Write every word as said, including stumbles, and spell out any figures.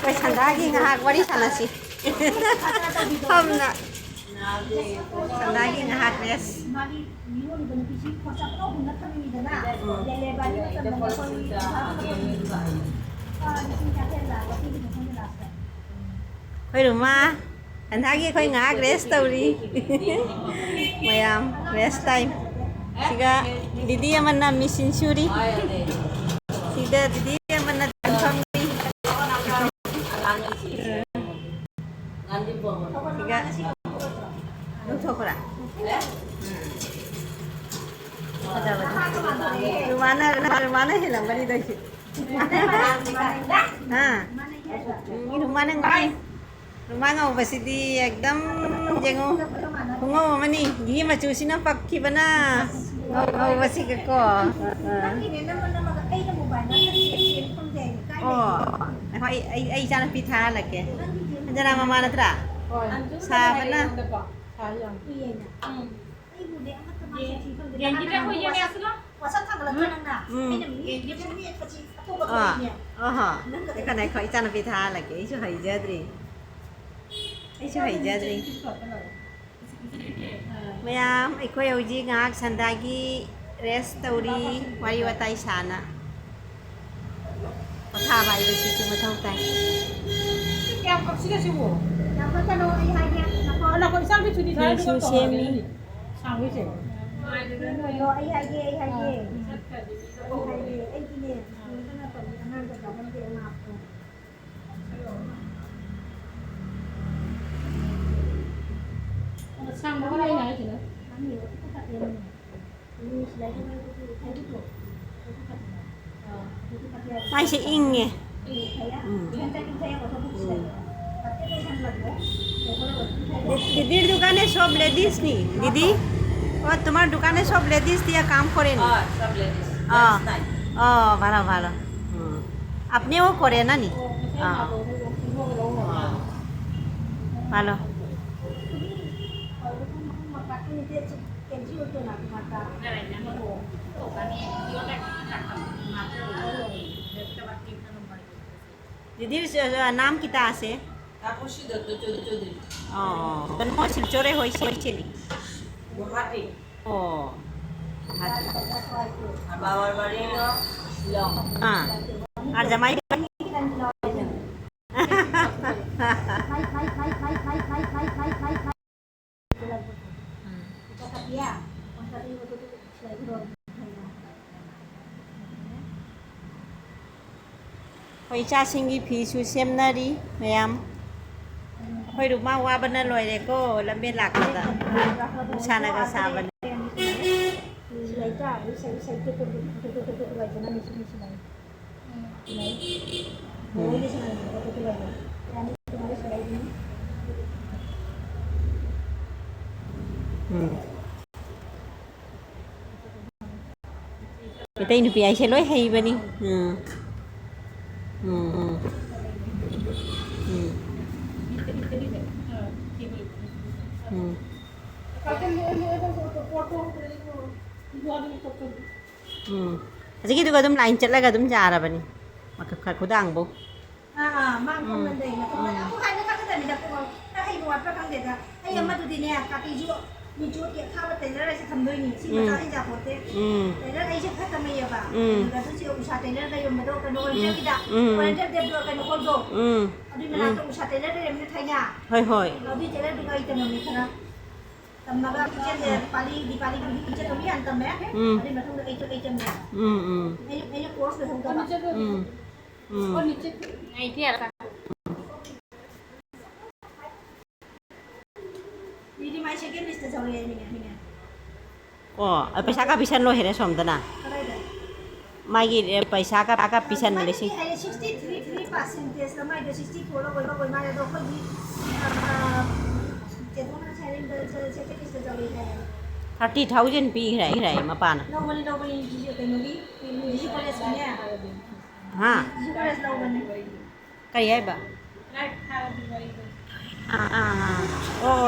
ꯑꯩꯈꯣꯏ ꯁꯟꯗꯥꯒꯤ ꯉꯥꯏꯍꯥꯛ ꯋꯥꯔꯤ ꯁꯥꯟꯅꯁꯤ꯫ ꯐꯝꯅ꯫ ꯁꯟꯗꯥꯒꯤ ꯉꯥꯏꯍꯥꯛ ꯔꯦꯁ꯫ ꯑꯩꯈꯣꯏ ꯔꯨꯃꯥ, ꯁꯟꯗꯥꯒꯤ ꯑꯩꯈꯣꯏ ꯉꯥꯏꯍꯥꯛ ꯔꯦꯁ ꯇꯧꯔꯤ꯫ ꯃꯌꯥꯝ ꯔꯦꯁ ꯇꯥꯏꯝ꯫ ꯁꯤꯒ ꯗꯤꯗꯤ ꯑꯃꯅ ꯃꯦꯆꯤꯟ ꯁꯨꯔꯤ꯫ ꯁꯤꯗ ꯗꯤꯗꯤ ꯑꯃꯅ ꯐꯝꯃꯤ꯫ ꯁꯤꯒ ꯂꯧꯊꯣꯛꯈ꯭ꯔꯥ? ꯐꯖꯕꯅꯤ꯫ ꯔꯨꯃꯥꯅ, ꯔꯨꯃꯥꯅ ꯍꯦꯜꯂꯝꯒꯅꯤꯗ ꯁꯤ꯫ ꯍꯥ? ꯎꯝ, ꯔꯨꯃꯥꯅ ꯉꯥꯏ꯫ ꯔꯨꯃꯥ ꯉꯧꯕꯁꯤꯗꯤ ꯑꯦꯛꯗꯝ ꯌꯦꯡꯉꯨ, ꯈꯨꯉꯧ ꯑꯃꯅꯤ꯫ ꯘꯤ ꯃꯆꯨꯁꯤꯅ ꯄꯛꯈꯤꯕꯅ ꯉꯧ-, ꯉꯧꯕꯁꯤꯒꯀꯣ꯫ ꯑꯥ, ꯑꯥ꯫ ꯑꯣ, ꯉꯥꯏꯈꯣ, ꯑꯩ, ꯑꯩ, ꯑꯩ ꯏꯆꯥꯅꯨꯄꯤ ꯊꯥꯍꯜꯂꯛꯀꯦ꯫ ꯑꯟꯖꯅꯥ ꯃꯃꯥ ꯅꯠꯇ꯭ꯔꯥ? ꯍꯣꯏ꯫ ꯁꯥꯕꯅ꯫ ꯁꯥꯏ ꯌꯥꯝ꯫ ꯎꯝ꯫ ꯌꯦꯡꯒꯤꯗ꯭ꯔꯦ ꯑꯩꯈꯣꯏ ꯌꯦꯡꯉꯦ ꯑꯁꯤꯗ꯫ ꯎꯝ꯫ ꯑꯥ, ꯑꯍꯥ꯫ ꯉꯥꯏꯈꯣ, ꯉꯥꯏꯈꯣ, ꯏꯆꯥꯅꯨꯄꯤ ꯊꯥꯍꯜꯂꯛꯀꯦ꯫ ꯑꯩꯁꯨ ꯍꯩꯖꯗ꯭ꯔꯤ꯫ ꯑꯩꯁꯨ ꯍꯩꯖꯗ꯭ꯔꯤ꯫ ꯃꯌꯥꯝ, ꯑꯩꯈꯣꯏ ꯍꯧꯖꯤꯛ ꯉꯥꯏꯍꯥꯛ ꯁꯟꯗꯥꯒꯤ ꯔꯦꯁ ꯇꯧꯔꯤ, ꯋꯥꯔꯤ ꯋꯥꯇꯥꯏ ꯁꯥꯅ꯫ ꯄꯣꯊꯥꯕ ꯍꯥꯏꯕꯁꯤꯁꯨ ꯃꯊꯧ ꯇꯥꯏ꯫ ꯀꯌꯥꯝ ꯀꯛꯁꯤꯒꯦ ꯁꯤꯕꯨ? ꯌꯥꯝ ꯀꯛꯀꯅꯣ, ꯑꯩ ꯍꯥꯏꯒꯦ꯫ ꯅꯈꯣ꯫ ꯅꯈꯣ, ꯏꯆꯥꯅꯨꯄꯤ ꯁꯨꯇꯤ ꯊꯥꯔꯗꯤ ꯐꯤꯁꯨ ꯀꯣꯜ ꯇꯧꯔꯛꯑꯒꯦ ꯁꯦꯝꯃꯤ꯫ ꯑꯗꯨꯗꯤ꯫ ꯁꯥꯡꯕꯩꯁꯦ꯫ ꯑꯗꯣ ꯑꯩ ꯍꯥꯏꯒꯦ, ꯑꯩ ꯍꯥꯏꯒꯦ꯫ ꯑꯩ ꯍꯥꯏꯒꯦ, ꯑꯩꯒꯤꯅꯦ, ꯁ꯭ꯀꯨꯜꯗ ꯇꯝꯕꯤ ꯑꯉꯥꯡꯗꯣ ꯀꯥꯟꯅꯗꯦ, ꯃꯥ ꯁꯥꯡꯕꯒꯤ ꯂꯩꯅ ꯍꯥꯏꯁꯤꯅ꯫ ꯃꯥꯏꯁꯦ ꯏꯪꯉꯦ꯫ ꯎꯝ꯫ ꯎꯝ꯫ দি- দিদির দোকানে সব লেডিস নি দিদি? ও, তোমার দোকানে সব লেডিস দিয়ে কাম করে নি? হ্যাঁ, সব লেডিস। হ্যাঁ। জেন্টস নাই। ও, ভালো ভালো। হুম। আপনিও করে না নি? হ্যাঁ। ভালো। দিদির আহ, নাম কিতা আছে? তাপসী দত্ত চৌধুরী। ও, জন্ম শিলচরে হয়েছে, হয়েছে নি? গুয়াহাটি। ও, আচ্ছা। আর বাবার বাড়ি হলো শিলং। হ্যাঁ। আর জামাই বাড়ি? ꯑꯩꯈꯣꯏ ꯏꯆꯥꯁꯤꯡꯒꯤ ꯐꯤꯁꯨ ꯁꯦꯝꯅꯔꯤ ꯃꯌꯥꯝ꯫ ꯑꯩꯈꯣꯏ ꯔꯨꯃꯥ ꯋꯥꯕꯅ ꯂꯣꯏꯔꯦꯀꯣ, ꯂꯝꯕꯦꯟ ꯂꯥꯛꯄꯗ ꯅꯨꯡꯁꯥꯅꯒ ꯁꯥꯕꯅꯦ꯫ ꯎꯝ꯫ ꯃꯩꯇꯩ ꯅꯨꯄꯤ ꯍꯥꯏꯁꯦ ꯂꯣꯏ ꯍꯩꯕꯅꯤ꯫ ꯎꯝ꯫ ꯎꯝ, ꯎꯝ꯫ ꯎꯝ꯫ ꯎꯝ꯫ ꯎꯝ꯫ ꯍꯧꯖꯤꯛꯀꯤꯗꯨꯒ ꯑꯗꯨꯝ line ꯆꯠꯂꯒ ꯑꯗꯨꯝ ꯌꯥꯔꯕꯅꯤ꯫ ꯃꯈ-, ꯈ-, ꯈꯨꯗꯥꯡꯕꯧ꯫ ꯑꯥ, ꯑꯥ, ꯃꯥ ꯎꯝ, ꯀꯣꯟꯅ ꯂꯩ꯫ ꯃꯇꯨꯡꯗ ꯎꯝ꯫ ꯑꯩꯈꯣꯏ ꯍꯥꯏꯕ ꯈꯪꯒꯗꯕꯅꯤꯗ, ꯄꯨꯡ ꯈꯔ ꯍꯩꯕ ꯋꯥꯠꯄ꯭ꯔꯥ ꯈꯪꯗꯦꯗ꯫ ꯑꯩ ꯎꯝ꯫ ꯑꯃꯗꯨꯗꯤꯅꯦ, ꯀꯥꯇꯤꯁꯨ ꯃꯤꯆꯣꯠꯀꯤ ꯑꯊꯥꯕ tailor ꯍꯥꯏꯁꯦ ꯊꯝꯗꯣꯏꯅꯤ꯫ ꯁꯤ ꯎꯝ꯫ ꯃꯆꯥ ꯍꯦꯟꯖꯥꯄꯣꯠꯇꯦ꯫ ꯎꯝ꯫ Tailor ꯑꯩꯁꯦ ꯈꯔ ꯇꯝꯃꯛꯑꯦꯕ꯫ ꯎꯝ꯫ ꯑꯗꯨꯗ ꯑꯗꯨꯁꯦ ꯎꯁꯥ tailor ꯂꯩꯔꯝꯕꯗꯣ, ꯀꯩꯅꯣ, ꯎꯝ꯫ Orientalꯒꯤꯗ꯫ ꯎꯝ꯫ Oriental ꯗꯦꯕꯗꯣ, ꯀꯩꯅꯣ ꯍꯣꯜꯗꯣ꯫ ꯎꯝ꯫ ꯑꯗꯨꯏ ꯃꯅꯥꯛꯇ ꯎꯝ꯫ ꯎꯁꯥ tailor ꯂꯩꯔꯝꯅꯤꯅ ꯊꯥꯏꯅ꯫ ꯍꯣꯏ, ꯍꯣꯏ꯫ ꯑꯗꯨꯏ tailorꯗꯨꯒ ꯑꯩ ꯇꯝꯃꯝꯃꯤ ꯈꯔ꯫ ꯇꯝꯃꯒ ꯏꯆꯦꯁꯦ ꯄꯥꯂꯤ, ꯗꯤꯄꯥꯂꯤ ꯏꯆꯦ ꯇꯝꯃꯤ ꯌꯥꯝ ꯇꯝꯃꯦ꯫ ꯎꯝ꯫ ꯑꯗꯨꯏ ꯃꯇꯨꯡꯗ ꯑꯩꯁꯨ ꯑꯩ ꯇꯝꯃꯦ꯫ ꯎꯝ, ꯎꯝ꯫ ꯑꯩꯅ, ꯑꯩꯅ course ꯂꯣꯏꯍꯧꯗꯕ꯫ ꯎꯝ꯫ ꯎꯝ꯫ ꯑꯣ, ꯅꯤꯆꯦ꯫ ꯉꯥꯏꯗꯤ ꯌꯥꯔ-꯫ ꯗꯤꯗꯤ ꯃꯥꯏ second listꯇ ꯆꯠꯂꯦ ꯃꯤꯅꯦ, ꯃꯤꯅꯦ꯫ ꯑꯣ, ꯑꯗ ꯄꯩꯁꯥ ꯀꯥ ꯄꯤꯁꯟ ꯂꯣꯏꯔꯦ ꯁꯣꯝꯗꯅ꯫ ꯀꯗꯥꯏꯗ? ꯃꯥꯒꯤ ꯄꯩꯁꯥ ꯀꯥ, ꯀꯥ ꯄꯤꯁꯟꯕ ꯂꯤꯁꯤꯡ꯫ ꯍꯥꯏꯔꯦ, sixty three three percentꯇ ꯃꯥꯏꯗꯣ sixty fourꯔ ꯑꯣꯏꯕ ꯑꯣꯏ ꯃꯥꯜꯂꯦ꯫ ꯑꯗꯣ ꯑꯩꯈꯣꯏꯒꯤ, ꯑ, ꯊꯥꯔꯇꯤ ꯊꯥꯎꯖꯟ ꯄꯤꯈ꯭ꯔꯦ ꯍꯥꯏ ꯃꯄꯥꯅ꯫ ꯂꯧꯕꯅꯤ, ꯂꯧꯕꯅꯤ, ꯀꯩꯅꯣꯒꯤ, ꯖꯤ ꯁꯤ ꯀꯣꯂꯦꯖꯀꯤꯅꯦ꯫ ꯍꯥ? ꯖꯤ ꯁꯤ ꯀꯣꯂꯦꯖ ꯂꯧꯕꯅꯤ꯫ ꯀꯔꯤ ꯍꯥꯏꯕ? ꯑꯥ, ꯑꯥ, ꯑꯥ꯫ ꯑꯣ,